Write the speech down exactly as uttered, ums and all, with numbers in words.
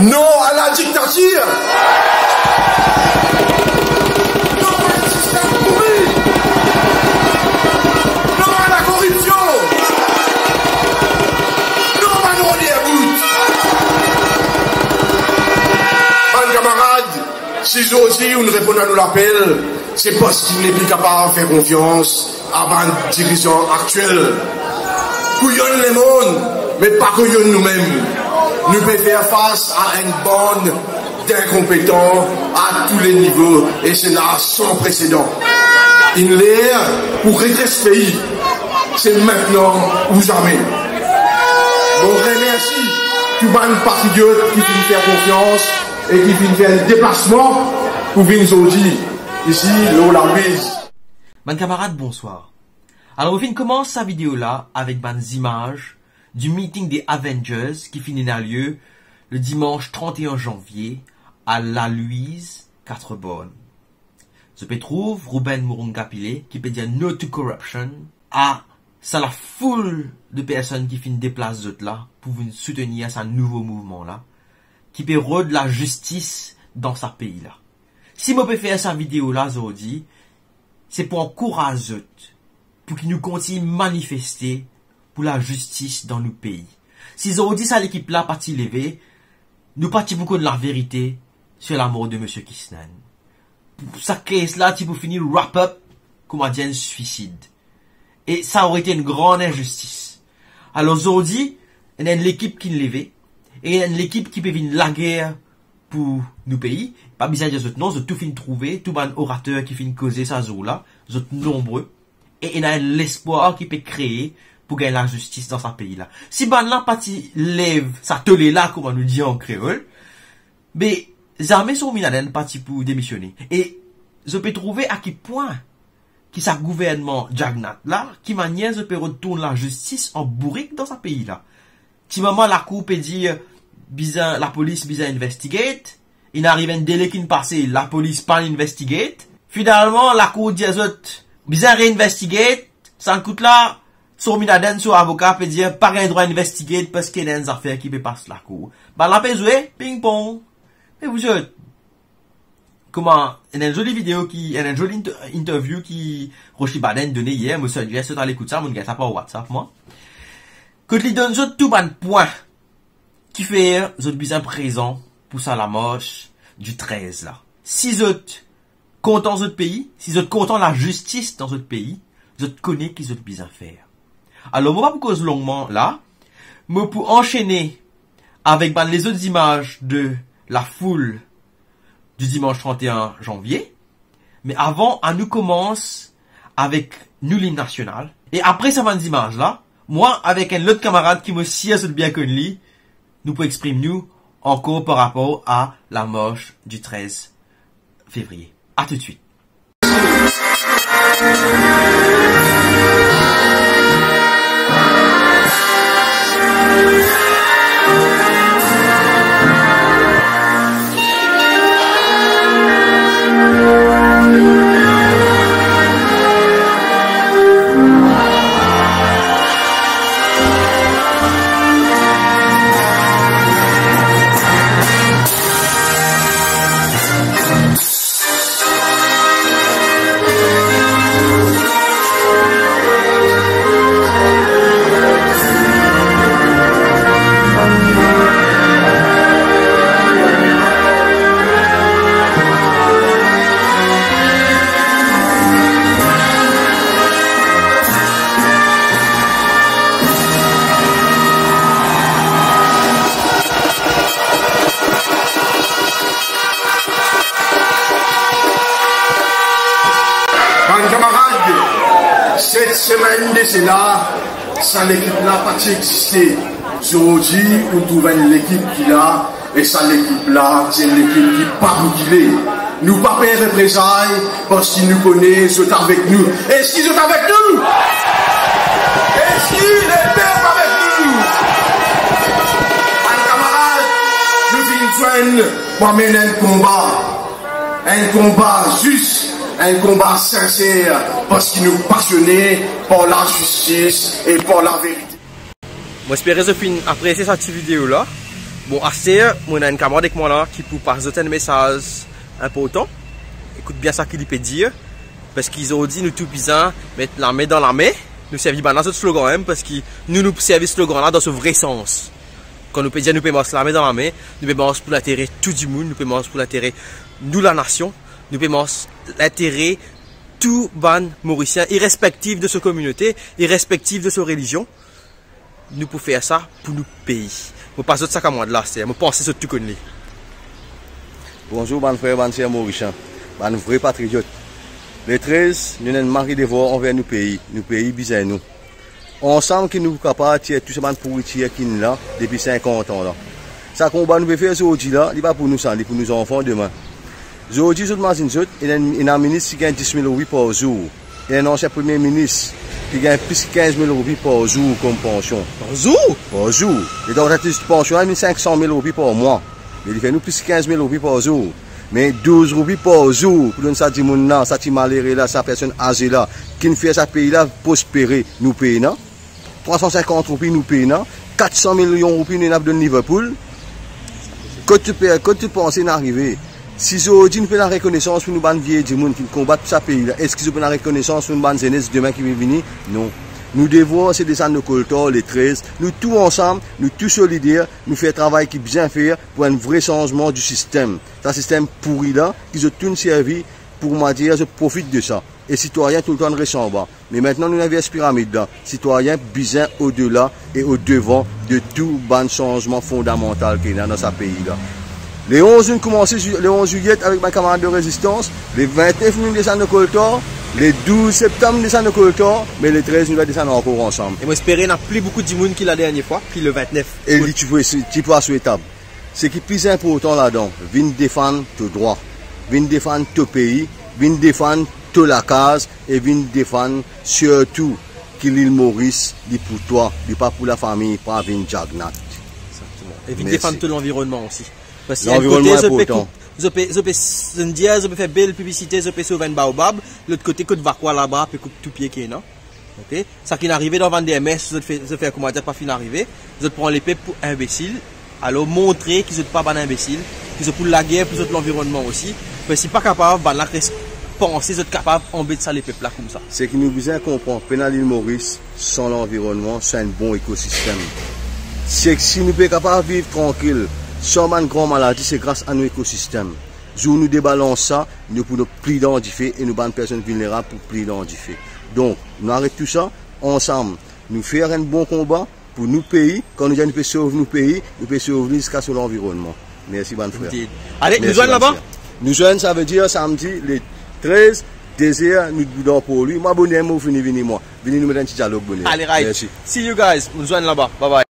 Non à la dictature. Non à un système pourri. Non à la corruption. Non, bann rod lerbout. Bann kamarad, si zordi ou'nn reponn a nou lapel, se parski nou nepli kapav fer konfians a bann dirizan aktiel. Kouyonn lemonn, me pa kouyonn noumem. Nou pe fer fas a enn bann dinkonpetan a tou le nivo, e sela san presedan. Inn ler pou redres pei, se mintnan ou zame. Mo remersi tou bann patriot ki finn fer konfians e ki finn fer deplasman pou vinn zordi isi lor Lalwiz. Bann kamarad, bonswar. Alor, mo finn koumans sa video la avek bann zimaz di meeting de Avengers ki finn ena lie le dimanz trant-e-enn zanvie a Lalwiz, Quatre-Bornes. Zot pe trouv Ruben Mourunga Pillay ki pe dir no to corruption a sa lafoul de personn ki finn deplas zot la pou vinn soutenir sa nouvo mouvman la ki pe rod lazistis dan sa pei la. Si mo pe fer sa video la zordi, se pou ankouraz zot, pou ki nou kontign manifeste pou lazistis dan nou pei. Si zordi sa lekip la pa ti leve, nou pa ti pou konn laverite sir lamor de Misie Kisnan. Sa case la ti pou fini wrap up kouma dir enn swisid. E sa ore ete enn gran inzistis. Alor zordi, ena enn lekip ki'nn leve, e ena enn lekip ki pe vinn lager pou nou pei. Pa bizin dir zot non, zot tou finn trouve, tou bann orater ki finn koze sa zour la, zot nonbre, e ena enn lespwar ki pe kree pou gagn lazistis dan sa pei la. Si bann la pa ti lev sa tole la, kouma nou dir an kreol, be zame Sourminaden pa ti pou demisione. E zot pe trouve a ki pwin ki sa gouvernman Jagannath la, ki manier zot pe rod tourn lazistis an bourik dan sa pei la. Ti moman lakour pe dir bizin, lapolis bizin investigate, inn ariv enn dele ki'nn pase, lapolis pa'nn investigate. Finalman, lakour dir zot bizin reinvestigate, sa kout la, Sourminaden so avoka pe dir pa gagn drwa investigate parski ena enn zafer ki pe pas lakour. Bann la pe zwe ping pong. Me pou zot, kouma, ena enn zoli video ki, ena enn zoli inter-, interview ki Roshi Baden done yer, mo swadizan zot al ekout sa, mo'nn gagn sa par WhatsApp mwa. Kot li donn zot tou bann pwin ki fer zot bizin prezan pou sa lamars di trez la. Si zot kontan zot pei, si zot kontan lazistis dan zot pei, zot kone ki zot bizin fer. Alor, mo pa pou koz longman la, mo pou ansene avek bann lezot zimaz de lafoul di dimans trant-e-enn zanvie. Me avan, anou koumans avek nou lim nasional. E apre sa bann zimaz la, mwa avek enn lot kamarad ki mo sir zot bien konn li, nou pou exprim nou ankor par rapor a lamars di trez fevriye. A toutswit. Bann kamarad, set semenn de sela, sa lekip la pa ti existe. Zordi, ou trouv enn lekip ki la, e sa lekip la, se enn lekip ki pa boukile. Nou pa per reprezay, parski nou kone zot avek nou. Eski zot avek nou? Eski lepep avek nou? Bann kamarad, nou finn zwenn pou amenn enn konba. Enn konba zis, enn konba sinser, parski nou pasione par lazistis e par laverite. Mo espere zot finn apresie sa ti video la. Bon, aster, mo ena enn kamarad ek mwa la ki pou pas zot enn mesaz inportan. Ekout bien sa ki li pe dir, parski zordi nou tou bizin met lame dan lame. Nou servi bann la zot slogan mem, parski nou, nou servi slogan la dan so vre sans. Kan nou pe dir nou pe mars lame dan lame, nou pe mars pou lintere tou dimoun, nou pe mars pou lintere nou lanasion, nou pe mars lintere tou bann Morisien, irespektif de so kominote, irespektif de so relizion. Nou pou fer sa pou nou pei. Mo pas zot sa kamarad la, aster, mo panse zot tou konn li. Bonzour bann frer, bann ser Morisien, bann vre patriot. Le trez, nou ena enn mari devwar anver nou pei. Nou pei bizin nou. Ansam ki nou kapav tir tou sa bann pouritir ki ena la depi sinkant an la. Sa konba nou pe fer zordi la, li pa pou nou sa, li pou nou zanfan demin. Zordi, zot mazinn zot, ena, ena minis ki gagn dis mil roupi par zour. Ena ansien premie minis ki gagn plis ki kinz mil roupi par zour kom pansion. Par zour? Par zour. E donk, sa ti pansion la, vinn sink san mil roupi par mwa. Me li fer nou plis ki kinz mil roupi par zour. Me douz roupi par zour pou donn sa dimoun la, sa ti malere la, sa personn aze la, ki'nn fer sa pei la prospere, nou pena. Trwa san sinkant roupi nou pena, kat san milion roupi nou ena pou donn Liverpool. Kot to pe, kot to panse inn arive? Si zordi nou pena rekonesans pou nou bann vie dimoun ki konbat pou sa pei la, eski zot pena rekonesans pou nou bann zenes demin ki pe vini? Non. Nou devwar se desann nou koltar le trez, nou tou ansam, nou tou solider, nou fer travay ki bizin fer pou enn vre sanzman di sistem. Sa sistem pouri la, ki zot tourn servi pou, koumadir, zot profit de sa. E sitwayin toultan res anba. Me mintnan nou ena virs piramid la. Sitwayin bizin odela e odevan de tou bann sanzman fondamantal ki ena dan sa pei la. Le onz nou koumanse, le onz zilye avek bann kamarad de rezistans, le vintnef nou desann nou koltar, le douz septam nou desann nou koltar, me le trez nou va desann ankor ansam. E mo espere ena pli boukou dimoun ki la dernie fwa, ki le vintnef. E li ti pou, ti pou asou etab. Seki pli inportan ladan, vinn defann to drwa, vinn defann to pei, vinn defann to lakaz e vinn defann sirtou ki Lil Moris, li pou twa, li pa pou lafami, pa vinn jagnat. Exactement. E vinn defann to lanvironnman osi. Parski enn kote, zot pe koup, zot pe, zot pe, zot pe, zot pe fer bel piblisite, zot pe sov enn baobab, lot kote kot vakwa laba pe koup tou pie ki ena. Ok? Sa ki'nn arive dan Vandermeer, zot fer, zot fer koumadir pa finn arive, zot pran lepep pou inbesil, alor montre ki zot pa bann inbesil, ki zot pou lager pou zot lanvironnman osi, parski pa kapav bann la res panse zot kapav anbet sa lepep la koumsa. Seki nou bizin konpran, pena Lil Moris san lanvironnman, san enn bon ekosistem. Seki si nou pe kapav viv trankil, san bann gran maladi, se gras a nou ekosistem. Zour nou debalans sa, nou pou pli dan dife e nou bann personn vilnerab pou pli dan dife. Donk, nou aret tou sa, ansam, nou fer enn bon konba pou nou pei. Kan nou dir nou pe sov nou pei, nou pe sov li ziska so lanvironnman. Mersi bann frer. Indeed. Ale, nou zwenn laba? Mersi bann frer. Nou zwenn, savedir samdi le trez, de zer, nou debout dan Port Louis. Mwa boner mo fini vini mwa. Vini nou met enn ti dialog boner. Ale, right. Mersi. See you guys. Nou zwenn laba. Bye bye.